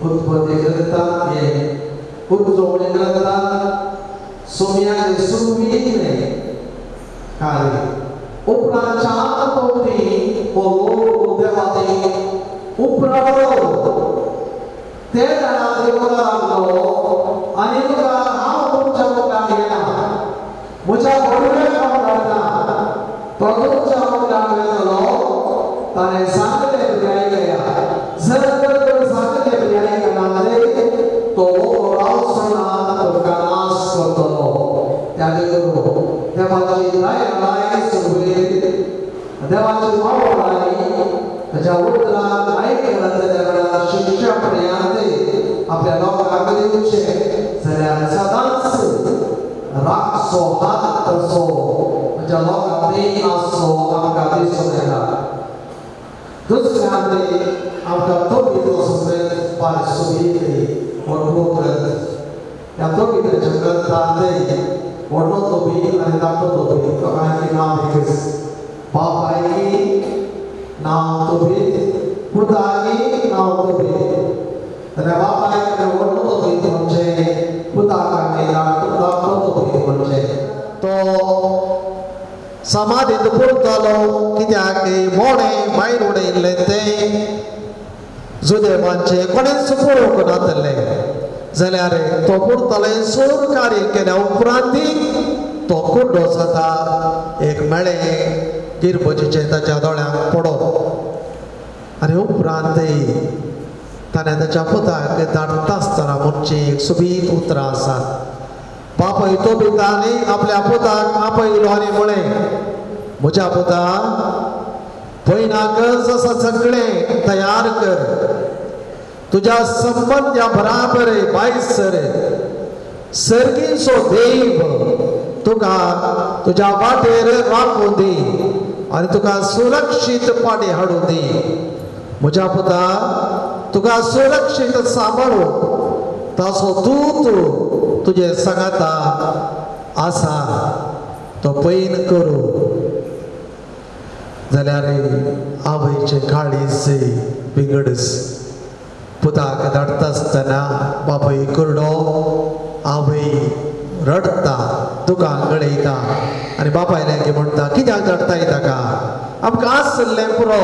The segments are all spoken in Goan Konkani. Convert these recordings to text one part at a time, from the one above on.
उत्पत्ती ग्रंथात हे उजवणे ग्रंथात सोम्याचे सुरवेक कार्य उपरांत चार पावटी हो लोक देवाचे उपरांत ते जाणा देवळा लागलो आनी तुका हांव तुमच्या मुखार येना म्हज्या व्हडल्याक हांव धाडना तो तुमच्या मुखार येतलो ताणें सांगलें पर्याय जर तर सांगलें पर्याय ना तो रावचो ना तुमकां नाश करतलो. त्या देखून देवाची दया सुरवेक देवाची मावळाय ताच्या उतराक आयकला जाल्यार शिक्षा पर्यंत आपल्या लोकांक दिवचें जाल्यार सदांच राखचो हात तसो म्हज्या लोकांक आसचो आमकां दिसून येता. दुसऱ्यान आमकां तोबीतो सगळें फार सुबीत व्हडलो ग्रंथ ह्या तोबीताच्या ग्रंथांत व्हडलो तोबी आनी धाकटो तोबी दोगांयचीं नांव एकच. बापायकी नांव तोबीत पुताकी नांव तोबीत. जाल्यार बापायक व्हडलो तोबीत म्हणजे पुताक आनी धाकटो तोबीत म्हणजे तो समाधींत पुरतलो कित्याक मोणें भायर उडयल्लें तें जुदेवांचें कोणेंच पळोवंक नातलें जाल्यार तो पुरतलें सूर कार्य केल्या उपरांत तो कुड्डो जाता एक मेळें गिरबजीचें ताच्या दोळ्यांक पडप आनी उपरांत ताणें ताच्या पुताक धाडटा आसतना म्हणची एक सोबीत उतरां आसात. बापाय तोबितांनी आपल्या पुताक आपयलो आनी म्हळें म्हज्या पुता पयनाकच आसा सगळें तयार कर तुज्या संबंद्या बराबर बायस सर सर्गीचो देव तुका तुज्या वाटेर राखूं दी आनी तुका सुरक्षीत पाटी हाडूं दी. म्हज्या पुता तुका सुरक्षीत सांबाळू ताचो दूत तुजे सांगाता आसा तो पैन करूं. जाल्यार आवयचें काळीज विंगडच पुताक धाडटा आसतना बापूय कुरडो आवय रडटा दुकां गळयता आनी बापायले म्हणटा कित्याक धाडटा ताका आमकां आसलें पुरो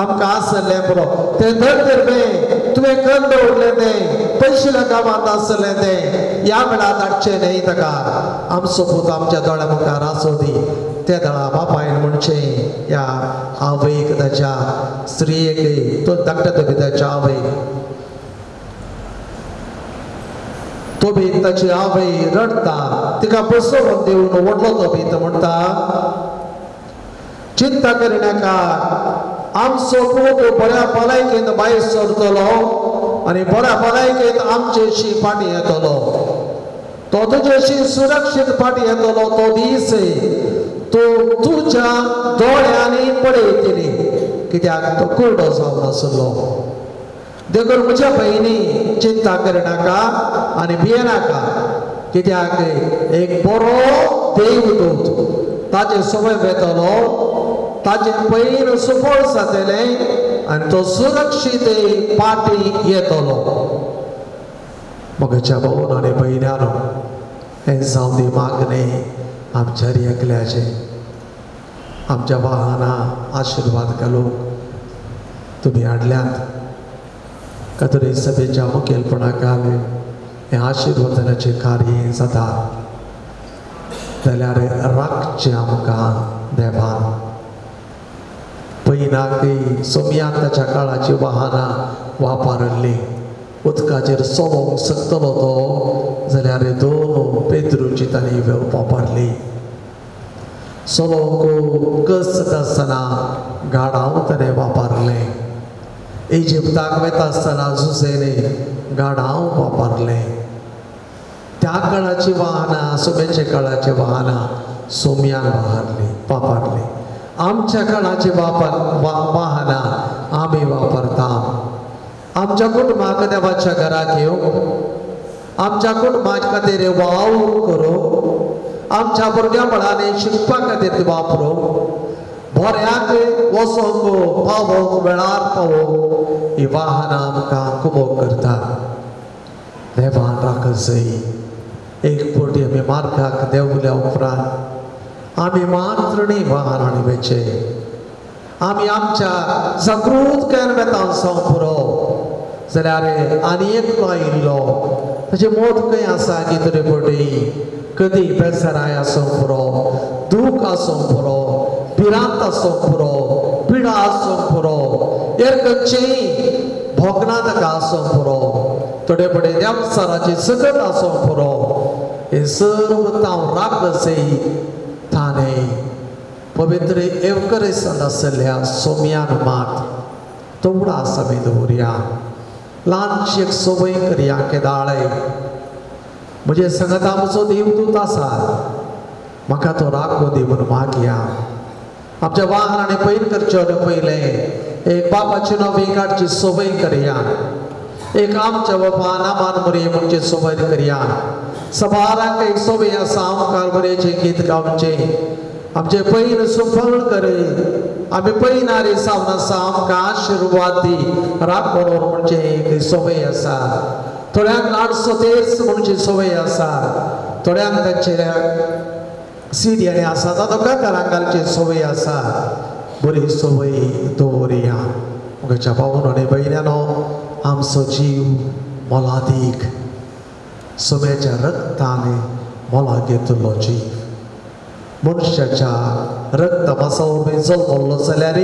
आमकां आसलें पुरो तें धर न्हय तुवें कन्न दवरलें तें पयशिल्या गांवांत आसलें तें ह्या वेळार धाडचें न्हय ताका आमचो पूत आमच्या दोळ्या मुखार आसूं दी. त्या दळा बापायन म्हणचें ह्या आवयक ताच्या स्त्रियेक तो धाकट्या तोबीताच्या आवयक तोबीत ताची आवय रडटा तिका बसोवन दिवन व्हडलो तोबीत म्हणटा चिंता करिनाका आमचो पूत बऱ्या भलायकेंत भायर सरतलो आनी बऱ्या भलायकेंत आमचेशी फाटीं येतलो तो तुजेशी सुरक्षीत फाटीं येतलो तो दीस तो तुज्या दोळ्यांनी पळयतली कित्याक तो कुरडो जावन आसलो. देखून म्हज्या भयणी चिंता करिनाका आनी भियेनाका कित्याक एक बरो देवदूत ताचे समय वेतलो ताचे पयर सुफळ जातलें आनी तो सुरक्षीत पाटी येतलो. म्हज्या भावन आनी भयण्यानो हें जावं दी मागणें आमच्या एकल्याचें आमच्या वाहनां आशिर्वाद घालूंक तुमी हाडल्यात कातोलीक सभेच्या मुखेलपणाक हें आशिर्वचनाचें कार्य जाता जाल्यार राखचें आमकां देवान. पयनाकय सोम्यान ताच्या काळाची वाहनां वापरिल्लीं उदकाचेर चलोवंक शकतलो तो जाल्यार दोन पेद्रूची तांणी वापरली चलोवंक कस आसतना गाडांव ताणें वापरलें इजिप्ताक वता आसतना जुसेने गाडांव वापरलें. त्या काळाची वाहनां सोम्याच्या काळाची वाहनां सोम्यान वापरली. आमच्या काळाची वाहनां आमी वापरता. आमच्या कुटुंबाक देवाच्या घराक येवंक आमच्या कुटुंबा खातीर वावर करूंक आमच्या भुरग्यां बळांनी शिकपा खातीर ती वापरूंक बऱ्याक वचोंक पावोंक वेळार पावोंक ही वाहनां आमकां कुमोक करता. देवान राखसय एक फावटी आमी मार्गाक देंवल्या उपरांत आमी मात्र न्ही वाहनांनी वचचें, आमी आमच्या जागृतकायेन वेता जावंक पुरो. जाल्यार आनी एकलो आयिल्लो ताचें मत खंय आसा की तरी फावटी कदी बेजाराय आसूंक पुरो, दूख आसूंक पुरो, भिरांत आसूंक पुरो, पिडा आसूंक पुरो, हेर खंयचेय भोगणां ताका आसूंक पुरो, थोडे फुडें देंवचाराची सकत आसूंक पुरो. हे सर्व तांव राखसय ताणें पवित्र एवकरेसान आशिल्ल्या सोम्यान मात तोवडा आसा आमी दवरया. ल्हानशी एक संवय करया केदाळे म्हजे संगता म्हजो देवदूत आसा, म्हाका तो राखो दी म्हूण मागया. आमच्या वाहनांनी पयर करचें पयलें एक बापाची नवी काडची संवय करया, एक आमच्या बाबा नामान मरे म्हणचे संवय करया. सबारांक एक संवय आसा आमकां बरेचें गीत गावचें, आमचें पयर सुफळ करे, आमी पयनारी सावन आसा आमकां आशिर्वाद दी राखो म्हणचें एक संवय आसा. थोड्यांक लाडसो तेर्स म्हणची संवय आसा, थोड्यांक तांचे सिरियनी आसा तातूंत कातरां घालची संवय आसा. बरी संवय दवरया. म्हज्या भावानो आनी भयण्यानो, आमचो जीव मोलादीक, सोम्याच्या रक्तान मोला घेतिल्लो जीव. मनशाच्या रक्त मासा वरवीं जल्मल्लो जाल्यार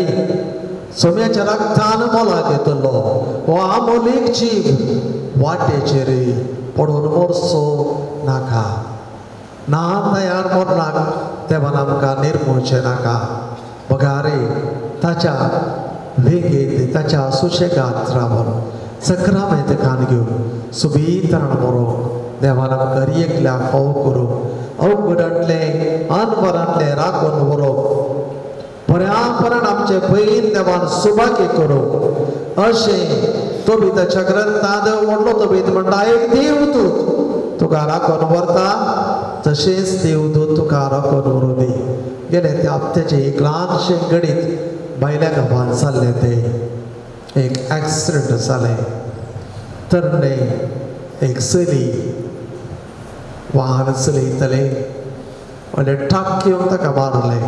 सोम्याच्या रक्तान मोला घेतिल्लो हो आमोलीक जीव वाटेचेर पडून मरचो नाका. ना तयार मरणाक देवान आमकां निर्मोचें नाका. बगारे ताच्या वेगेंत ताच्या सुशेगात रावन सक्रामेंत कान घेवन सुबीतरण मरोंक देवान आमकां एकल्याक फाव करूंक अवघडांतलें अनवरांतलें राखून व्हरूंक बऱ्या परान आमचें पयर देवान सुभाग्य करूंक. अशें तोबीताच्या ग्रंथांत व्हडलो तोबीत म्हणटा, एक देवदूत तुका राखून व्हरता तशेंच देवदूत तुका राखून व्हरूं दी. गेले त्या हप्त्याचें एक ल्हानशें गणीत भायल्या गांवांत जाल्लें, तें एक एक्सिडंट जालें. तरणे एक चली वाहन चलयतलें व्हडलें ठाक येवन ताका मारलें.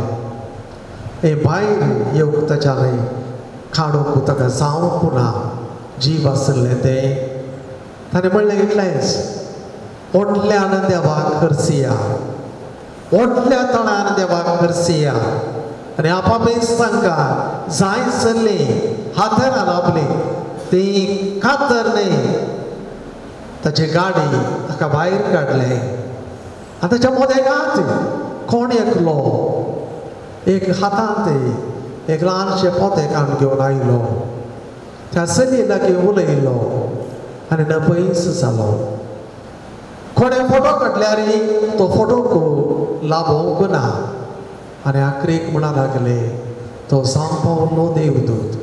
हे भायर येवंक ताच्यान काडूंक ताका जावंक ना, जीव आशिल्लें तें. ताणें म्हणलें इतलेंच, व्हडल्यान देवाक खर्सिया, व्हडल्या तणान देवाक खर्सिया. आनी आपापीच तांकां जाय चल्ली हातेरां लाबली ती कातर न्ही ताची गाडी ताका भायर काडलें. आनी ताच्या मदेगांत कोण एकलो एक हातांत एक ल्हानशें पोतें काडून घेवन आयलो, त्या चलये लागीं उलयलो आनी नपयस जालो. कोणें फोटो काडल्यार तो फोटोक लाभोवंक ना. आनी आखरीक म्हणा लागले तो जावंक पावलो देवदूत.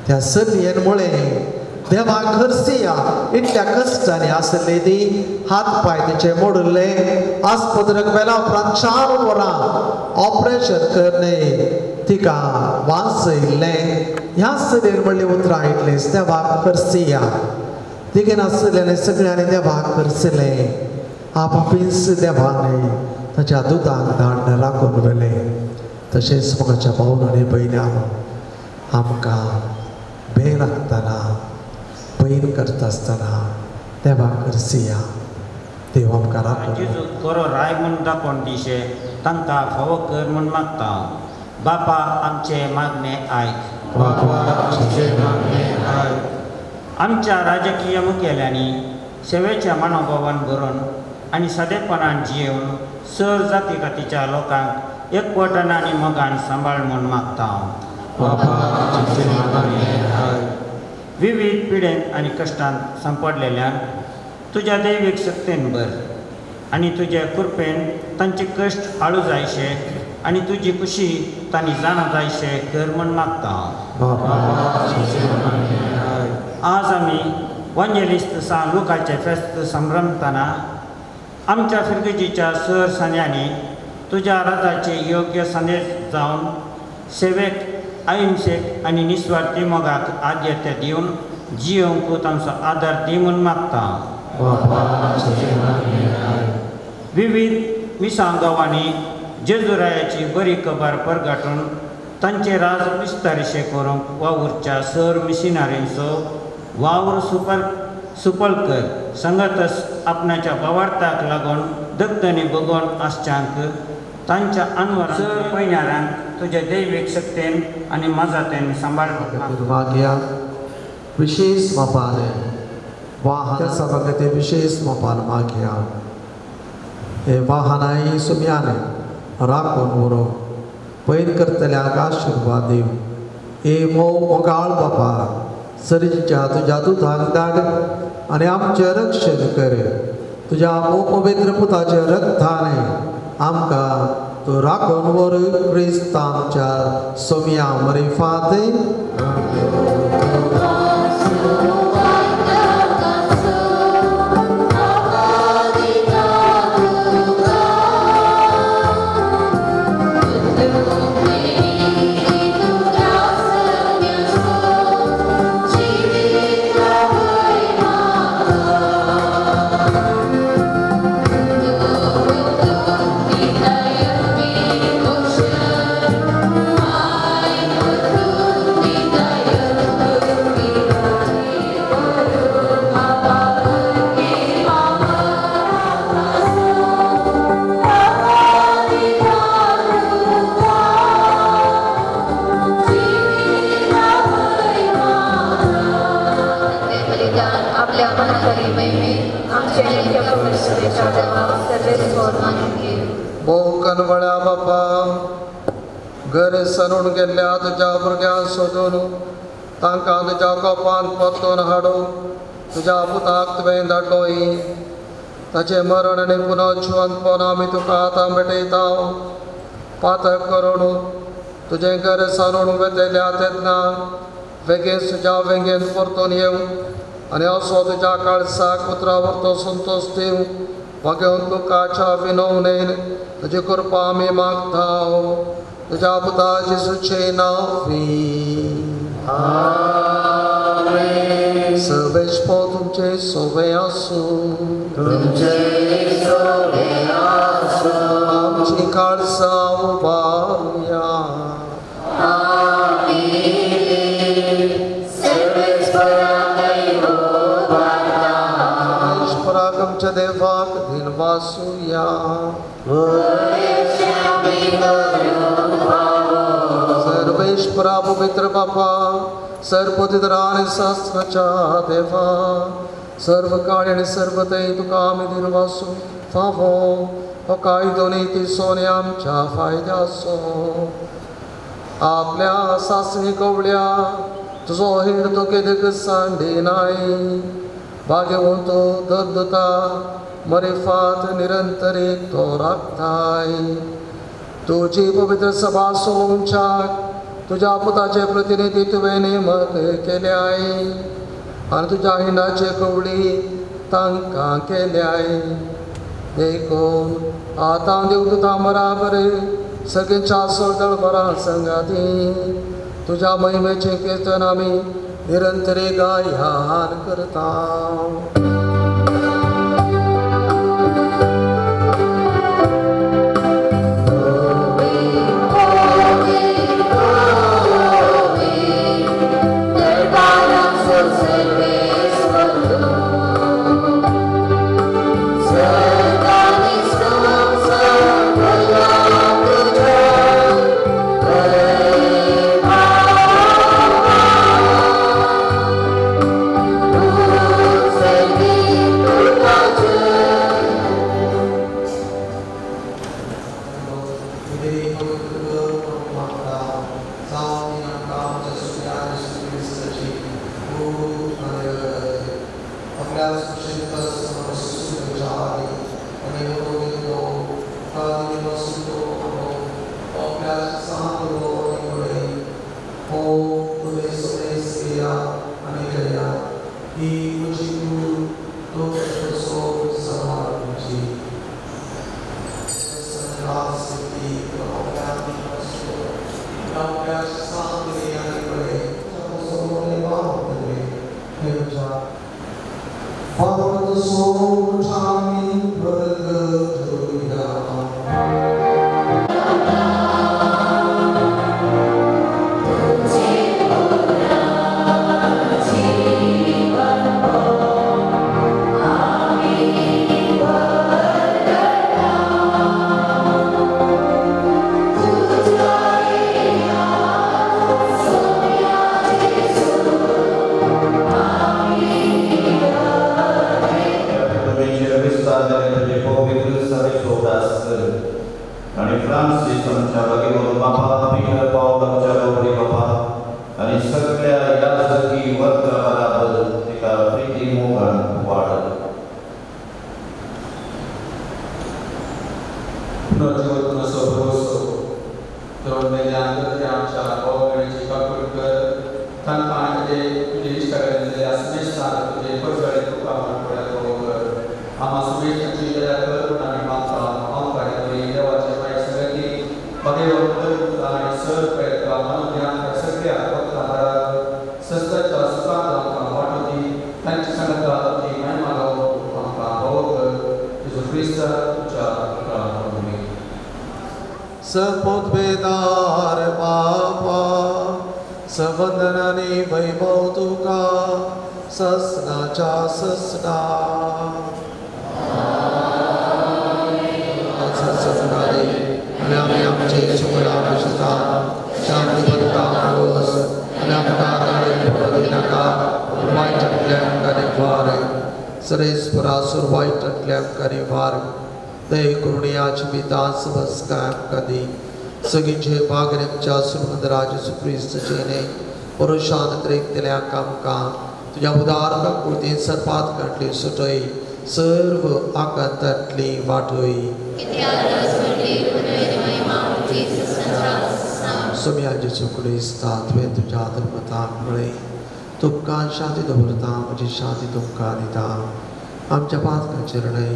त्या चलयेन म्हळें, देवाक खर्सिया, इतल्या कश्टांनी आसली ती, हात पांय तिचे मोडिल्ले, आस्पत्रेक व्हेल्या उपरांत 4 वरां ऑपरेशन करणे तिका वाचयल्लें. ह्या चलयेन म्हणलीं उतरां इतलींच, देवाक खर्सिया. तिगेन आसलें सगळ्यांनी देवाक खर्सिलें. आपापीच देवान ताच्या दुदाक धाडून राखून व्हेलें. तशेंच म्हज्या भावन आनी भयण्यान आमकां बेर राखतना पयर करता आसतना देवाक खर्सिया. देव आमकां राखून बरो राय म्हूण दाखोवन दिशे तांकां फावो कर म्हूण मागता. बापा आमचें मागणें आयक. बापा आमचें मागणें आयक. आमच्या राजकीय मुखेल्यांनी सेवेच्या मनोभावान भरून आनी सादेपणान जियेवन सर जाती कातीच्या लोकांक एकवटान आनी मोगान सांबाळ म्हूण मागता. बापा आमचें मागणें आयक. विविध पिडेन आनी कश्टांत सांपडलेल्यांक तुज्या दैवीक शक्तेन भर आनी तुज्या कृपेन तांचे कश्ट हाळू जायशे आनी तुजी खुशी तांणी जाणा जायशे कर म्हूण मागता. आज आमी वंजेलिस्त सान लुकाचे फेस्त संभ्रमतना आमच्या फिरगजीच्या सर सांद्यांनी तुज्या राजाचे योग्य संदेश जावन सेवेक अहिंसेक आनी निस्वार्थी मोगाक आद्यता दिवन जियोंक तांचो आदार दी म्हूण मागता. विविध मिसां गांवांनी जेजुरायाची बरी खबर परगाटून तांचे राज विस्तारिशे करूंक वावुरच्या सर मिशिनारींचो वावर सुपल कर. संगतच आपणाच्या भावार्थाक लागून दगदनी बगोवन आसच्यांक तांच्या अनवर सर पयणाऱ्यांक तुज्या दैवीक शक्तेन आनी मजातेन सांबाळ. मागया विशेष मापान वाहन सभा विशेष मापान मागया हे वाहनाय सुम्याने राखून व्हरूंक पयर करतल्यांक आशिर्वाद दिव. हे मोव मोगाळ बापा सरीच्या तुज्या दुधाक धाड आनी आमचें रक्षण कर. तुज्या मोव पवित्र पुताच्या रक्ताने आमकां तूं राखून व्हर. क्रिस्त आमच्या सोम्या मरिफात. कनवळ्या बापा घर सरून गेल्ल्या तुज्या भुरग्यांक सोदून तांकां तुज्या कोपान परतून हाडून तुज्या पुताक तुवें धाडलोय. ताचें मरण आनी पुनर्जिवंतपण आमी तुका आतां भेटयता. पातक करून तुजें घर सरून वेतल्या तेन्ना वेगेन तुज्या वेंगेन परतून येवं आनी असो तुज्या काळसाक उतरा वरतो संतोश दिवं. मागीर तुकाच्या विनवणेन तुजी कृपा आमी मागता. तुज्या पुता जेजूचें नांव. सर्वेस्पर तुमचें सोवे आसूं. आमची काळसां उबारुया. ईश्वराक आमच्या देवाक दिनवासुया. सर्वेश्वरा पवित्र बापा सर्वपवित्र आनी शास्त्राच्या देवा सर्व काळ आनी सर्वतय तुका आमी दिनवासू फावो. हो कायदो नीती सोने आमच्या फायद्याचो. आपल्या सासणी कवळ्या तुजो हिंड तो केदीक सांडिनाय. भाग्यवंत दद्दता मरिफात निरंतरी तो राखताय. तुजी पवित्र सभा सोंवच्याक तुज्या पुताचे प्रतिनिधी तुवें नेमक केल्याय आनी तुज्या हिंडाचे कवळी तांकां केल्याय. देखून आतां देव तुका बराबर सगळ्यांच्या सोदळबरा संगाती तुज्या महिमेचें कीर्तन आमी निरंतरी गायन करता. Grazie. फक्त सोठामी प्रगटुया. सपोतबेदार बापा सवंदनाने वैभव तुका ससनाच्या ससना ससनारे आणि आम्ही आमचे सुखला शांती आणि आमकां वायटांतल्यान वार सरेस्वरासूर वायटांतल्यान वार दय करुणयाची दास बसका आमकां दी. सगळींचे बागरेमच्या सुरमंदराज सुक्रिस्तचेने पुरुषान त्रेकतल्या आमकां तुज्या उदार काकुळतीन सरपात काडली सुटय सर्व आकांतांतली वाटय. सोम्या जेजू क्रिस्ता तुवें तुज्या धर्मताक म्हळें तुमकां शांती दवरता म्हजी शांती तुमकां दिता. आमच्या पातकाचेर न्हय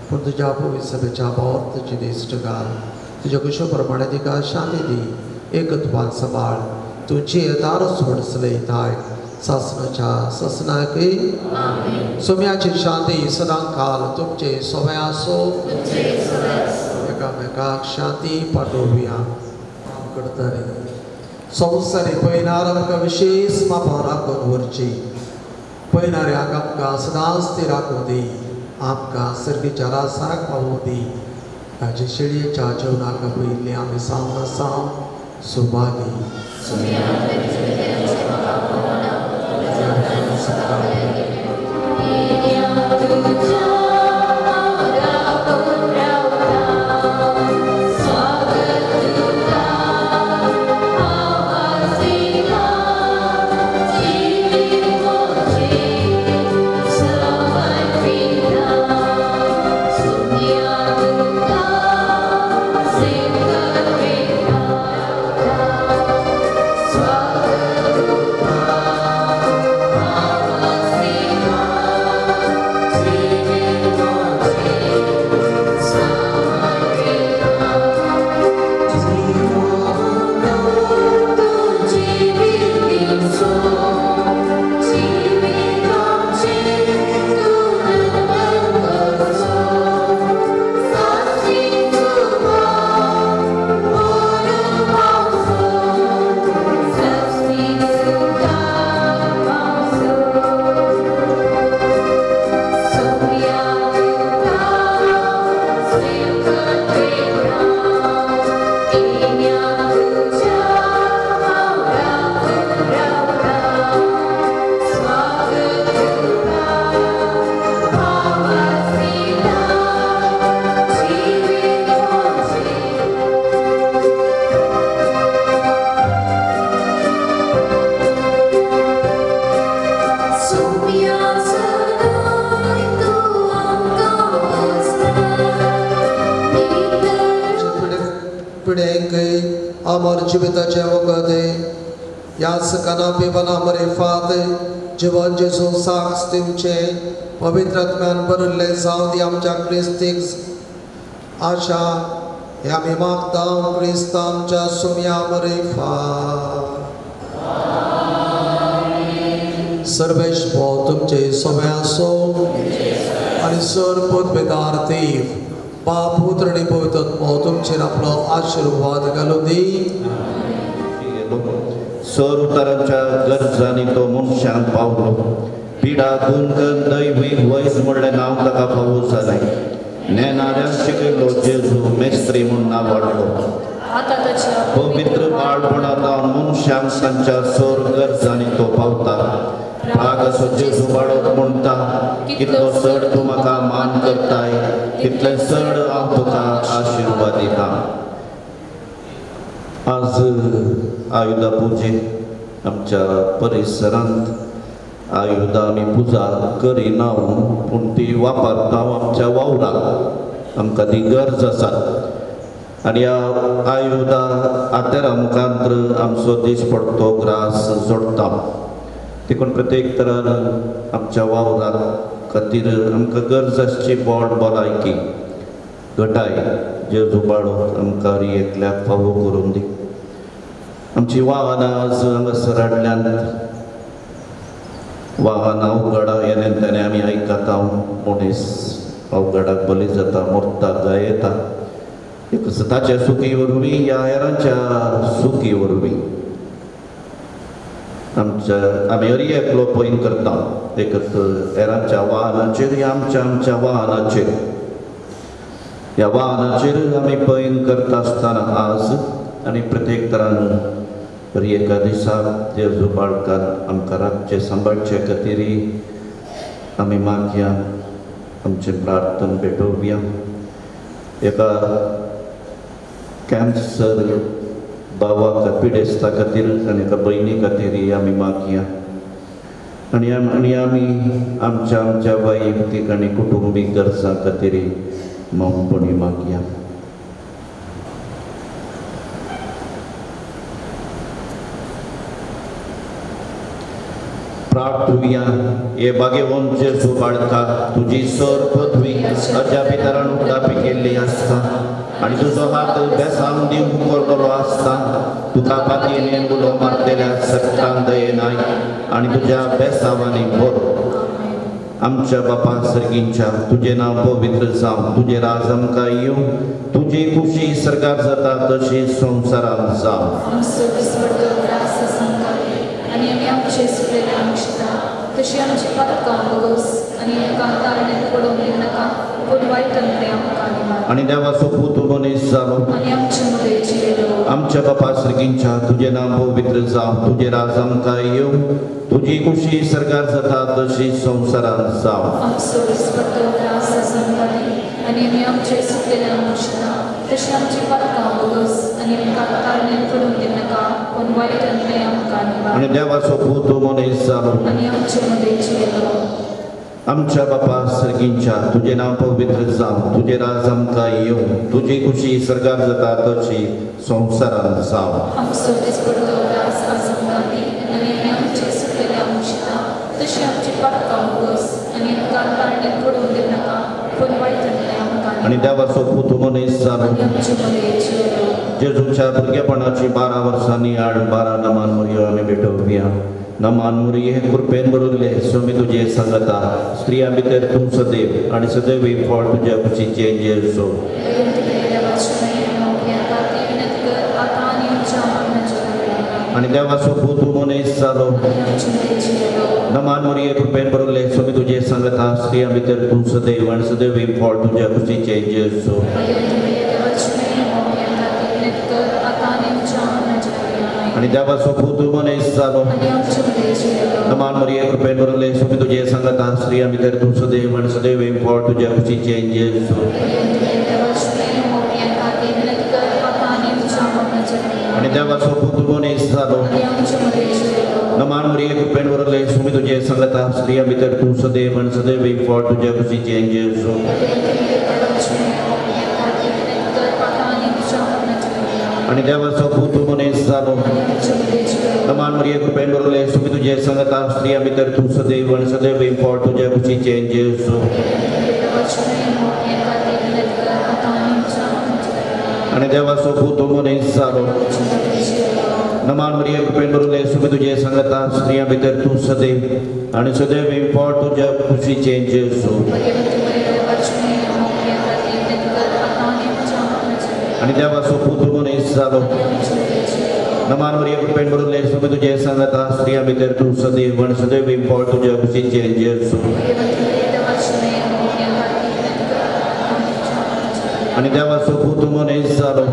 पूण तुज्या पवित्र सभेच्या भावार्थाची दिश्ट घाल. तुज्या कुशो प्रमाणे तिका शांती दी एकत्वान सांबाळ. तुजी येतार सोड चलयताय सासनाच्या सासनाकय. सोम्याची शांती सदां काल तुमचे सोवे आसो. एकामेकाक शांती पाठोवया. करतले संवसारी पयनार आमकां विशेष मापां राखून व्हरची. पयणाऱ्याक आमकां सदांच ती राखूं दी. आमकां सर्गीच्या रासाक पावूं दी. ताचे शेळयेच्या जेवणाक पयलीं आमी सावन आसा सुभागी. अमर जिविताचे वखद ह्याच कानापिवना मरेफात जीवन जेजू साक्ष दिवचे पवित्र आत्म्यान भरिल्ले जावं दी आमच्या क्रिस्तीक आशा हे आमी मागता क्रिस्त आमच्या सुम्या मरेफात. सर्वेश भो तुमचे सगळे आसो. आनी सर पदवेदार देव बाप पुत्र आनी पवित्र आत्मो तुमचेर आपलो आशिर्वाद घालूं दी. सर उतरांच्या गरजांनी तो मनशांक पावलो. पिडा गुंकन दैवी वैज म्हणलें नांव ताका फावो जालें. नेणाऱ्यांक शिकयलो जेजू मेस्त्री म्हूण नांव वाडलो. पवित्र बाळपणा जावन मनशांक तांच्या सर गरजांनी तो पावता. राग असो जेजू बाळोत म्हणटा, कितलो चड तूं म्हाका मान करताय तितलें चड हांव तुका आशिर्वाद दिता. आज आयुधा पुजे आमच्या परिसरांत आयुधां आमी पुजा करिना पूण ती वापरता आमच्या वावराक, आमकां ती गरज आसा. आनी ह्या आयुधां आतेरा मुखांत आमचो दिसपडतो ग्रास जोडटा. देखून प्रत्येक तरान आमच्या वावराक खातीर आमकां गरज आसची बोड भलायकी घटाय जेजू बाळोक आमकां एकल्याक फावो करून दी. आमची वाहनां आज हांगासर हाडल्यात, वाहनां अवघडा येन्यान तेणे आमी आयकता मनीस अवघडाक बली जाता, मरता, गायता. एक ताच्या सुखी वरवीं ह्या हेरांच्या सुखी वरवीं आमच्या आमी हरी एकलो पयन करता. एकच हेरांच्या वाहनाचेर ह्या आमच्या आमच्या वाहनाचेर, ह्या वाहनाचेर आमी पयन करता आसतना आज आनी प्रत्येक तरान हरी एका दिसा जेजू बाळकान आमकां राखचें सांबाळचे खातीर आमी मागया, आमचें प्रार्थन भेटोवया. एका कॅन्सर भावाक पिडेस्ता खातीर आनी एका भयणी खातीर आमी मागया. आनी आनी आमी आमच्या आमच्या वैयक्तीक आनी कुटुंबीक गरजां खातीर मौनपणी मागया. प्रार्थुया. हे बागेवन जेजू बाळका तुजी सर पदवी अजापितरान उगडापी केल्ली आसता आनी तुजो हात बेसांव दिवंक कोरलेलो आसता. तुका पातयेन उलो मारतल्या सत्तान दयेनाय आनी तुज्या बेसांवांनी भर. आमच्या बापा सर्गींच्या तुजें नांव पवित्र जावं, तुजें राज आमकां येवं, तुजी खुशी सरकार जाता तशी संवसारांत जावं. आनी आमी आमचे सुकलेले आमशिता तशी आमची पातकां भोगोस आनी आमकां तारण्यात पडोवंक दिनाका पूण वायटांतलें आमकां निवार. आनी देवाचो पूत मनीस जालो आनी आमचे मदें जियेलो. आमच्या बापा सर्गींच्या तुजें नांव पवित्र जावं, तुजें राज आमकां येवं, तुजी खुशी सरकार जाता तशी संवसारांत जावं. आमचो दिसपट्टो ग्रास आमकां दी आनी आमी आमचे सुकलेले आमशिता तशी आमची पातकां भोगोस आनी आमकां तारण्यात पडोवंक दिनाका पूण वायटांतलें आमकां निवार. आनी देवाचो पूत मनीस जालो आनी आमचे मदें जियेलो. आमच्या बापा सर्गींच्या तुजें नांव पवित्र जावं, तुजें राज आमकां येवं, तुजी खुशी सरकार जाता तशी संवसारांत जावं. आमचो दिसपट्टो ग्रास आज आमकां दी आनी आमी आमचे सुकलेले आमशिता तशी आमची पातकां भोगोस आनी आमकां तारण्यात पडोवंक दिनाका पूण वायटांतलें आमकां आनी देवाचो पूत मनीस जालो आनी आमचे मदें जियेलो. जेजूच्या भुरगेपणाची 12 वर्सांनी आड 12 नमान मुरयो आमी भेटोवया. नमान मुरये कृपेन भरिल्ले स्वामी तुजे सांगता, स्त्रियां भितर तूं सदैव आनी सदैव फळ तुज्या कुशीचें जेजू. आनी देवाचो पूत मनीस जालो नमान मुरये कृपेन भरिल्ले स्वामी तुजे सांगता, स्त्रियां भितर तूं सदैव आनी सदैव फळ तुज्या कुशीचें जेजू. आनी देवाचो पूत मनीस जालो नमान मरिये कृपेन भरिल्ले स्वामी तुजे सांगता, स्त्रियां भितर तूं सदैव आनी सदैव फळ तुज्या कुशीचें जेजू. आनी देवाचो पूत मनीस जालो नमान मरिये कृपेन भरिल्ले स्वामी तुजे सांगता, स्त्रियां भितर तूं सदैव आनी सदैव फळ तुज्या कुशीचें जेजू. आनी देवाचो पूत मनीस जालो नमान मरिये कृपेन भरिल्ले स्वामी तुजे सांगता, स्त्रियां भितर तूं सदैव आनी सदैव फळ तुज्या कुशीचें जेजू. आनी देवाचो पूत मनीस जालो नमान मरिया कृपेन भरिल्ले येसू तुझे सांगता स्त्रियां भितर तूं सदैव आनी सदैव पोट तुज्या कुशीचें जेजू आनी देवाचो पूत मनीस जालो। नमान मरिया कृपेन भरिल्ले येसू तुझे सांगता स्त्रियां भितर तूं सदैव आनी सदैव पोट तुज्या कुशीचें जेजू आनी देवाचो पूत मनीस जालो।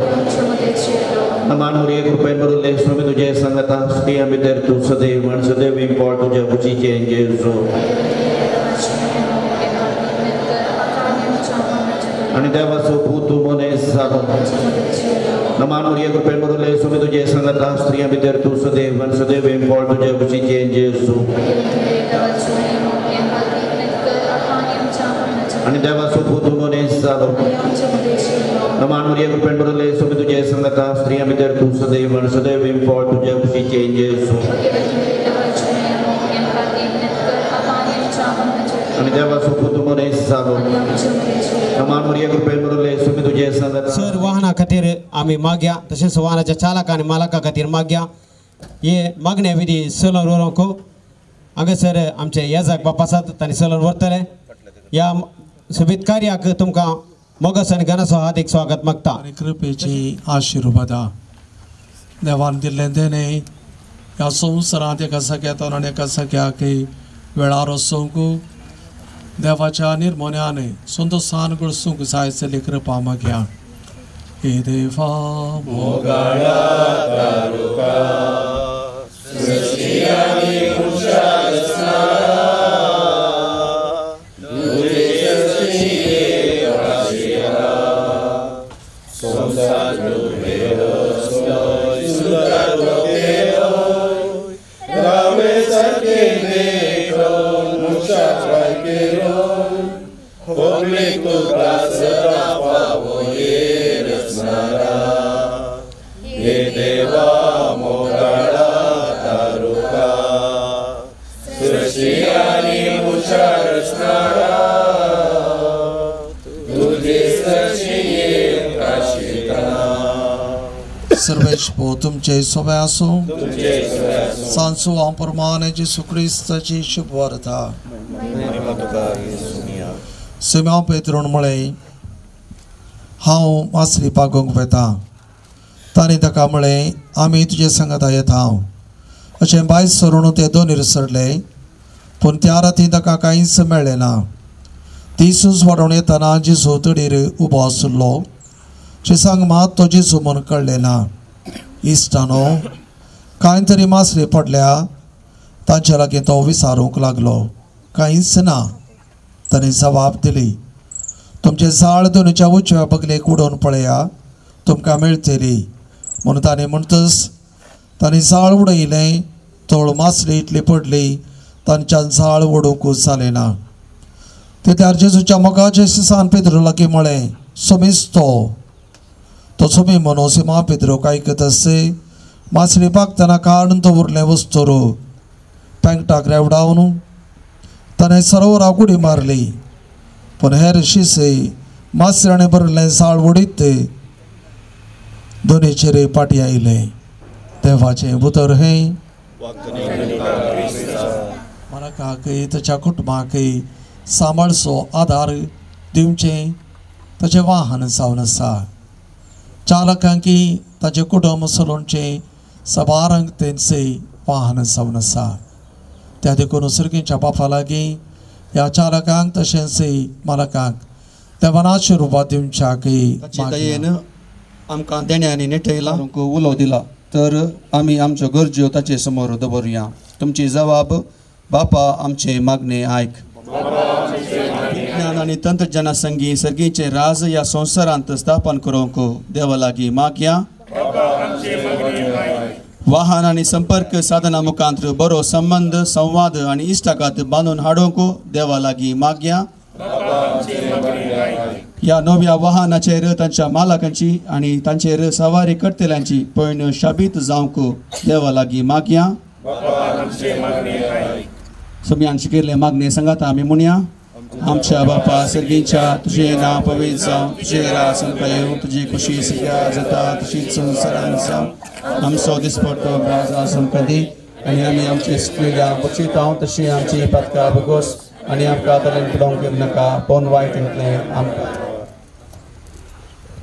नमान मरिया कृपेन भरिल्ले येसू तुझे सांगता स्त्रियां भितर तूं सदैव आनी सदैव पोट तुज्या कुशीचें जेजू आनी देवाचो पूत मनीस जालो। नमान मरिया कृपेन भरिल्ले येसू तुझे सांगता स्त्रियां भितर तूं सदैव आनी सदैव पोट तुज्या कुशीचें जेजू आनी देवाचो पूत मनीस जालो। नमान मरिया कृपेन भरिल्ले येसू तुझे सांगता स्त्रियां भितर तूं सदैव आनी सदैव पोट तुज्या कुशीचें जेजू आनी देवाचो पूत मनीस जालो। नमान मरिया कृपेन भरिल्ले येसू तुझे सांगता। सर वाहना खातीर आमी मागया तशेंच वाहनाच्या चालक आनी मालका खातीर मागया। हे मागण्या विधी सलोन व्हरूंक हांगासर आमचे येजाक बाप आसात तांणी सलोन व्हरतले। ह्या सोबीत कार्याक तुमकां मोगस आनी गणाचो हार्दिक स्वागत मागता। कृपेची आशिर्वादा देवान दिल्लें देणें ह्या संवसारांत एका सख्या आनी एका सख्याक वेळार वचूंक देवाच्या निर्मोन्यान संतोसान गळसूंक जाय जाल्ली कृपा मागया। हे देवा मोगाळा तारुका सृश्टी आनी मनशाक रचणारा तुजे सृश्टीक आशिरा संवसार तुवें रचलोय सुदारलो केलोय रावे सारकें देखून मनशाक ट्राय केलोय होगलीक तुका सदां फावो ये रचणारा हे देवा मोगाळा तारुका सृश्टी आनी मनशाक रचणारा तुजे सृश्टीक आशिरा। सर्वेश भो तुमचे सोबे आसूं। सांसू हांव प्रमाणे जेजू क्रिस्ताची शुभ वार्ता। सिमांव पेत्रून म्हळें हांव मासळी पागोवंक वेता। तांणी ताका म्हळें आमी तुजे सांगाता येता हांव। अशें भायर सरून ते दोनीर सरले पूण त्या राती ताका कांयच मेळ्ळें ना। दिसूच वाडोवन येतना जेजू तडीर उबो आशिल्लो। शिसांक मात तो जेजू म्हूण कळ्ळें ना। इश्टानो कांय तरी मासळी पडल्या तांचे लागीं तो विचारूंक लागलो। कांयच ना ताणें जबाब दिली। तुमचें जाळ दोनीच्या उजव्या बगलेक उडोवन पळया तुमकां मेळटली म्हणून ताणें म्हणटच ताणें जाळ उडयलें। तोळ मासळी इतली पडली तांच्यान जाळ ओडूंकूच जालें ना। तितल्यार जेजूच्या मोगाचे शिसान पेद्रो लागीं म्हळें सोमीच तो तो सोमी म्हणून सिमा पेद्रोक आयकत आसचे मासळी पागतना काडून दवरलें वस्तुरो पेंकटाक रेवडावन ताणें सरोवराक उडी मारली पूण हेर शिसे मासळ्यांनी भरिल्लें जाळ उडीत दोनीचेर पाटी आयलें। देवाचें उतर हें मालकाकय ताच्या कुटुंबाकय सांबाळचो आदार दिवचें ताचें वाहन जावन आसा। चालकांकी ताचें कुटुंब चलोवचें सबारांक तेंचें वाहन जावन आसा। त्या देखून सर्गीच्या बापा लागीं ह्या चालकांक तशेंच मालकांक देवान आशिर्वाद दिवच्याकय दयेन आमकां देण्यांनी नेटयला उलो दिला तर आमी आमच्यो गरज्यो ताचे समोर दवरुया। तुमची जबाब बापा आमचे मागणे आयक। विज्ञान आनी तंत्रज्ञाना संगी सर्गीचे राज ह्या संवसारांत स्थापन करूंक देवा लागीं मागया। वाहन आनी संपर्क साधना मुखांत बरो संबंद संवाद आनी इश्टागात बांदून हाडूंक देवा लागीं मागया। ह्या नव्या वाहनाचेर तांच्या मालकांची आनी तांचेर सवारी करतल्यांची पयण शाबीत जावंक देवा लागीं मागया। सोम्यान शिकयल्ले मागणे सांगाता आमी म्हणया। आमच्या बापा सर्गीच्या तुझें नांव पवित्र जावं, तुजें राज आमकां येवं, तुजी खुशी सगळ्या जाता तशीच संवसारांत जावं. आमचो दिसपट्टो राज आज आमकां दी आनी आमी आमचे सुकलेल्या बक्षितांव तशी आमची पातकां भोगोस आनी आमकां तरेन पडोवंक दिवं नाका, पूण वायट येतलें आमकां.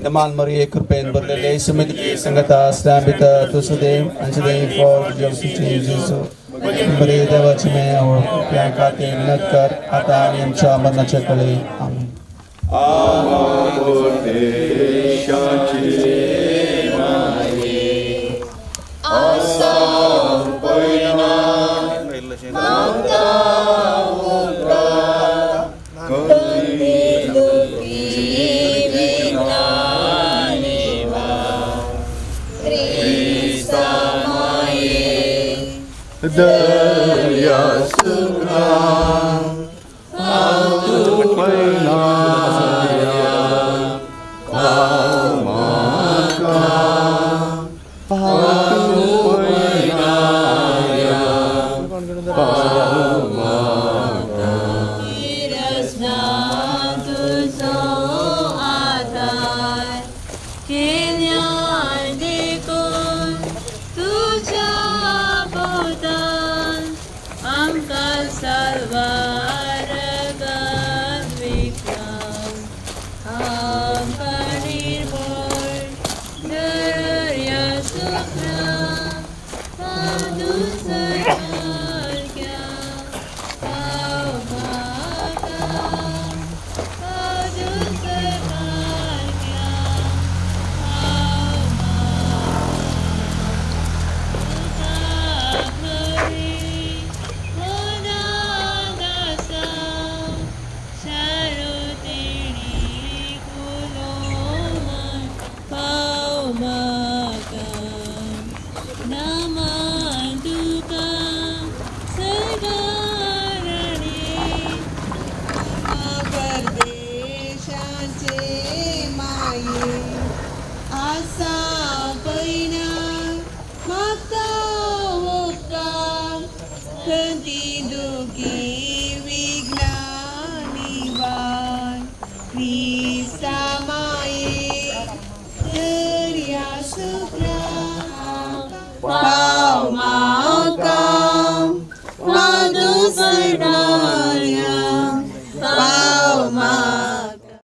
नमान मरिये कृपेन भरलेले सुमित संगता असल्या भितर तूं सदैव आनी सदैव फॉर जेजू. बरे देवाची मेळ कृपया खातीर विनंती कर आतां आनी आमच्या मरणाच्या कळे. आमेन. दर्या सुखा पाव माका, मादुसर